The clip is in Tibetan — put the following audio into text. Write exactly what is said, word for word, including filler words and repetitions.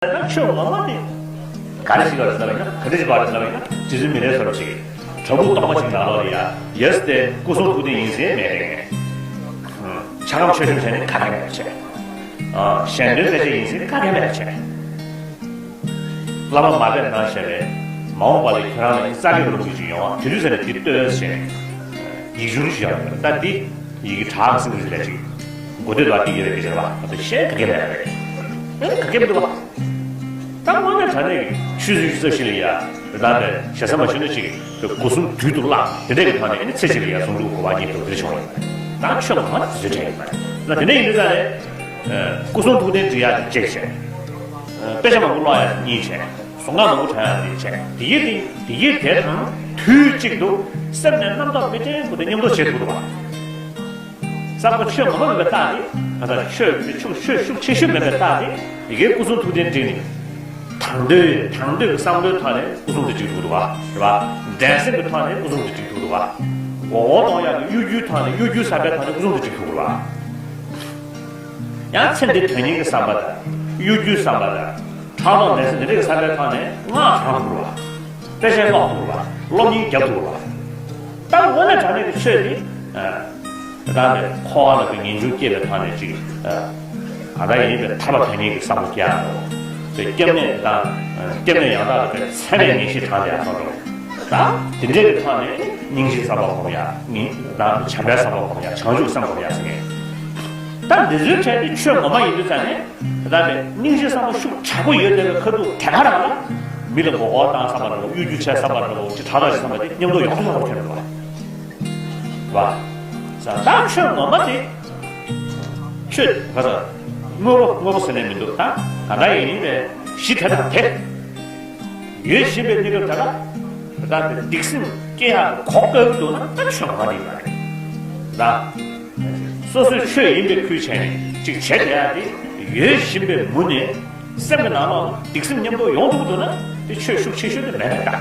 ན་ཆོས་ངོ་མ་དེ་ག་རེ་ཞིག་ལ་རེད་ཟེར་བ་ཡིན་ན། ག་འདྲ་ཞིག་པ་རེད་ཟེར་བ་ཡིན་ན། རྗེ་བཙུན་མི་ལའི་བཟོ་འདྲ་ཞིག་བྲག་ཕུག་སྟོང་པ་ཞིག་ནང་ལོགས་ལ་ཡ་ཡོད་དེ། སྐུ་གསུང་ཐུགས་རྟེན་ཡིན་ཟེར་མེད་རེད། ཆ་ཁམས་ཆོས་ཁྲིམས་བྱས་ནས་ག་གེ་མེད་པ་བྱས། གཞན་དོན་སྤེལ་བྱེད་ཡིན་ཟེར་ག་གེ་མེད་པ་བྱས། བླ་མ་མ་དཔེར་ན་བཤད་པས། མ་འོངས་པ་ལ་ཁྱོད་རང་ལ་ཡང་རྩ་འགེངས་རུང་གི་ཅིག་ཡོང་བ། དེ་དུས་ཟེར་ནས་དེ་ལྟོས་བྱས། ཡིག་ཆུང་ཞིག་ཡོད་རེད། ད་འདི་ཡི་གེ་བྲག་སེང་རི་ལས་ཅིག་མགོ་སྟོད་དུ་བ་དེ་ཡོད་རེད། དེ་བྱས་པ་ད་གཞན་ག་གེ་མེད་རེད། ཨེ་ག་གེ་མི་འདུག་བ། ད་དངོས་གནས་དྲང་གནས་ཀྱི་ཆུ་ཚོད་བཅུ་རྩ་བཞི་ལ་ཡ་རེད། ད་པའི་ཞེ་ས་མ་ཞུ་ན་ཅིག་སྒོ་གསུམ་རྡུལ་དུ་བརླག་དེ་འདྲ་གི་ཐོག་ནས། ཨ་ནི་ཚེ་གཅིག་ལ་ཡ་ཟུང་འཇུག་གོ་འཕང་རྙེད་ཐུབ་དེ་བྱུང་བ་ཡིན། ད་ཆོས་ངོ་མ་དེ་བཟོས་དྲན་ཡོད་མ་རེད། ད་དེ་འདྲ་ཡིན་དུས་ཙང་ནས། སྐུ་གསུང་ཐུགས་རྟེན་སྒྲིག་ཡག་དེ་གཅིག་བྱས། དཔེ་ཆ་མང་པོ་ཀློག་ཡག་དེ་གཉིས་བྱས། གཟུངས་སྔགས་མང་པོ་བགྲང་ཡག་དེ་བྱས། དེ་ཡི་དེ་དེ་ཡི་དེ་དང་དུས་གཅིག་ཏུ་སེམས་ནས་རྣམ་རྟོག་མི་དྲན་པོ་དེ་མཉམ་དུ་བྱེད་ཐུབ་པ། བསམ་པ་ཆོས་ངོ་མ་མིན་པའི་རྟགས་དེ། ང་ཚོ་ཆོས་ཀྱི་ཤུགས་ཆོས་ཤུགས་ཆེ་ཤོས་མིན་པའི་རྟགས་དེ། ཡི་གེ་སྐུ་གསུང་ཐུགས་རྟེན་སྒྲིག་ནས། དང་དོད་དང་དོད་ཀྱི་བསམ་བློའི་ཐོག་ནས་སྐུ་གསུང་དུ་སྒྲིག་ཐུབ་འདུག་བ། རེད་བ། འགྲན་སེམས་ཀྱི་ཐོག་ནས་སྐུ་གསུང་དུ་སྒྲིག་ཐུབ་འདུག་བ། མགོ་སྐོར་གཏོང་ཡག་གི་གཡོ་སྒྱུའི་ཐོག་ནས། གཡོ་སྒྱུ་ཟ་བའི་ཐོག་ནས་སྐུ་གསུང་དུ་སྒྲིག་ཐུབ་འདུག་བ། ཡང་ཚེ་འདི་དོན་གཉེར་གྱི་བསམ་པ་དང་། གཡོ་སྒྱུའི་བསམ་པ་དང་། ཕྲག་དོག་ནད་སེལ་འདི་འདྲ་གི་བསམ་པའི་ཐོག་ནས་སྔགས་བགྲང་ཐུབ་འདུག་བ། དཔེ་ཆ་ཀློག་ཐུབ་འདུག་བ། སློབ་གཉེར་རྒྱག་ཐུབ་འདུག་བ། ད་དངོས་གནས་དྲང་གནས་ཀྱི་ཆོས་འདི། ཨ། ད་ལྟ་འཁོར་བ་ལ་ངེས་འབྱུང་སྐྱེས་པའི་ཐོག་ནས་ཅིག་ཨ། གང་ལྟར་ཡིན་པའི་ཐར་པ་དོན་གཉེར་གྱི་བསམ་བློ་སྐྱེ་ཡག་དང་། དེ་སྐྱབས་གནས་དང་། སྐྱབས་གནས་ཡང་དག་ལ་དཔེ་ཚད་མེད་ངེས་ཤེས་དྲངས་ཏེ་ཡག་ཐོག་འགྲོ། ད་དེ་འདྲའི་གི་ཐོག་ནས་སྙིང་རྗེའི་བསམ་པ་སྒོམ་ཡག་ནི། ད་བྱམས་པའི་བསམ་པ་སྒོམ་ཡག་བྱང་ཆུབ་བསམ་སྒོམ་ཡག་ཟེར་མཁན། ད་འདི་ཚོའི་གྲས་དེ་ཆོས་ངོ་མ་ཡིན་དུས་ཙང་ནས། ད་ལྟ་སྙིང་རྗེའི་བསམ་བློ་ཤུགས་དྲག་པོ་ཡོད་བསྡད་པའི་ཁ་ཐུག་དེ་ག་རང་ལ། མི་ལ་མགོ་སྐོར་བཏང་བསམ་པ་འདྲ་བོ། གཡོ་སྒྱུ་བྱས་བསམ་པ་འདྲ་བོ། ཅི་དྲག་དྲག་ཅིག་བསམ་པ་དེ་མཉམ་དུ་ཡོང་ཐུབ་ཡག་པོ་ཐོན་འདུག་བ། བ། ས་ད་ཆོས་ངོ་མ་དེ། ཆོས་ག་ས། དངོས་པོ་དངོས་པོ་ཟེར་ནས་མི་འདུག་ད་ག་འདྲ་ཡིན་པའི་གཞི་དེ་དང་དེ། ཡོད་བཞིན་པའི་གནས་སྐབས་དེ་ལ། ད་ལྟ་སྡིག་སེམས་སྐྱེ་ཡག་གོ་སྐབས་འདུག་ན། ད་ཆོས་ངོ་མ་དེ་ཡིན་པ་རེད། ད། སོ་སོའི་ཆོས་ཡིན་པའི་ཁུལ་བྱས་ནས་ཅིག་བྱེད་བསྡད་ཡག་དེ། ཡོད་བཞིན་པའི་མུ་ནས་སེམས་ཀྱི་ནང་ལོགས་སྡིག་སེམས་མཉམ་དུ་ཡོང་ཐུབ་འདུག་ན། དེ་ཆོས་ཤུགས་ཆེ་ཤོས་དེ་མེད་པ་འདྲ།